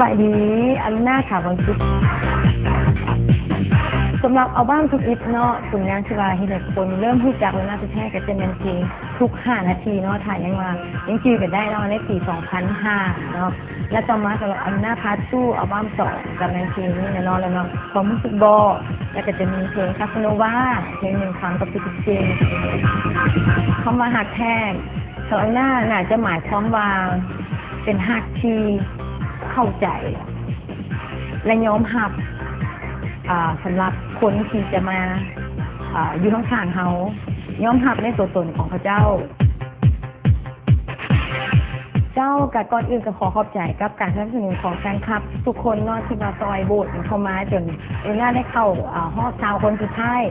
ສະບາຍດີ ອາລຸນາ ຂາວບັງສຸດ. ສຳລັບອັລບັ້ມທຸກອິດເນາະ ຜົນງານທີ່ວ່າເຮັດໃຫ້ຄົນເລີ່ມຮູ້ຈັກອາລຸນາແທ້ໆ ກໍຈະແມ່ນເພງທຸກຫ້ານາທີເນາະ ຖ້າຍັງວ່າຍັງຈື່ກັນໄດ້ເນາະ ໃນປີສອງພັນຫ້າເນາະ. ແລະຕໍ່ມາສຳລັບອາລຸນາພາດທູ ອັລບັ້ມສອງ ກໍແມ່ນເພງນີ້ແຫຼະເນາະ ແລ້ວເນາະ ຄວາມຮູ້ສຶກບໍ ແລ້ວກໍຈະມີເພງຄາສະໂນວາ ເພງໜຶ່ງຄຳກັບທຸກໆສິ່ງ. ຄຳວ່າຮັກແທ້ ສຳລັບອາລຸນາ ໜ້າຈະໝາຍຄວາມວ່າເປັນຮັກທີ່ເຂົ້າໃຈ ແລະຍອມຮັບ ອາ ສຳລັບຄົນທີ່ຈະມາ ອາ ຢູ່ຂ້າງໆເຮົາ ຍອມຮັບໃນຕົວຕົນຂອງເຂົາເຈົ້າ. ເຈົ້າ ກະກ່ອນອື່ນກໍຂໍຂອບໃຈກັບການສະໜັບສະໜູນຂອງແຟນຄລັບທຸກຄົນເນາະ ທີ່ວ່າຊ່ອຍໂຫວດເຂົ້າມາ ຈົນອາລຸນາໄດ້ເຂົ້າ ອາ ຮອບຊາວຄົນສຸດທ້າຍ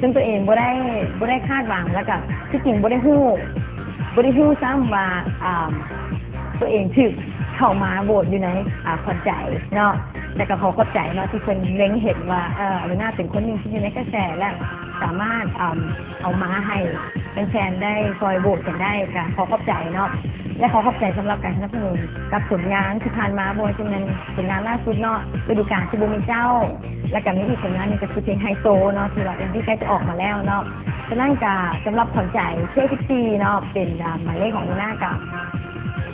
ຊຶ່ງຕົວເອງບໍ່ໄດ້ ບໍ່ໄດ້ຄາດຫວັງ ແລ້ວກະທີ່ຈິງບໍ່ໄດ້ຮູ້ ບໍ່ໄດ້ຮູ້ຊ້ຳວ່າ ອາ ຕົວເອງຖືກເຂົ້າມາໂຫວດຢູ່ໃນ ອາ ຂວັນໃຈເນາະ. ແຕ່ກໍຂໍຂອບໃຈເນາະ ທີ່ເພິ່ນເລັງເຫັນວ່າ ເອີ ອາລຸນາເປັນຄົນໜຶ່ງທີ່ຢູ່ໃນກະແສ ແລະສາມາດ ອາ ເອົາມາໃຫ້ແຟນໆໄດ້ຊ່ອຍໂຫວດກັນໄດ້ ກໍຂໍຂອບໃຈເນາະ ແລະຂໍຂອບໃຈສຳລັບການສະໜັບສະໜູນກັບຜົນງານທີ່ຜ່ານມາ ບໍ່ວ່າຈະແມ່ນຜົນງານລ່າສຸດເນາະ ລະດູການທີ່ບໍ່ມີເຈົ້າ ແລ້ວກໍມີອີກຜົນງານໜຶ່ງກໍຄືເພງໄຮໂຊເນາະ ທີ່ວ່າເອັມວີໃກ້ຈະອອກມາແລ້ວເນາະ. ສະນັ້ນກໍສຳລັບຂວັນໃຈເທີສິບສີ່ເນາະ ເປັນ ອາ ໝາຍເລກຂອງອາລຸນາ ກໍ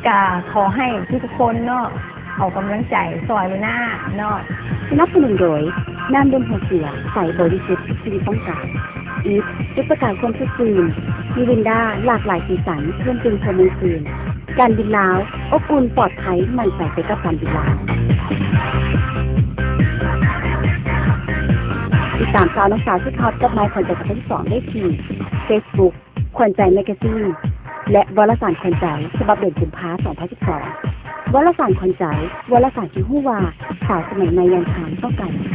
ກໍຂໍໃຫ້ທຸກໆຄົນເນາະ ເອົາກຳລັງໃຈຊ່ອຍອາລຸນາເນາະ. ສະໜັບສະໜູນໂດຍ ນ້ຳດື່ມຫົວເສືອ ໃສບໍລິສຸດ ທຸກຊີວິດຕ້ອງການ. ອີຟ ຈຸດປະກາຍຄວາມສົດຊື່ນ. ມີລິນດາ ຫຼາກຫຼາຍສີສັນ ເພີ່ມຕື່ມຄວາມມ່ວນຊື່ນ. ການບິນລາວ ອົບອຸ່ນ ປອດໄພ ໝັ້ນໃຈໄປກັບການບິນລາວ. ຕິດຕາມຂ່າວນ້ອງສາວສຸດຮອດກັບໄມຂວັນໃຈສອງພັນສິບສອງ ໄດ້ທີ່ເຟສບຸກ ຂວັນໃຈແມກາຊີນ ແລະ ວາລະສານຂວັນໃຈ ສະບັບເດືອນກຸມພາ ສອງພັນສິບສອງ. ວາລະສານຂວັນໃຈ ວາລະສານທີ່ຮູ້ວ່າສາວສະໄໝໃໝ່ຢ່າງທ່ານຕ້ອງການຫຍັງ.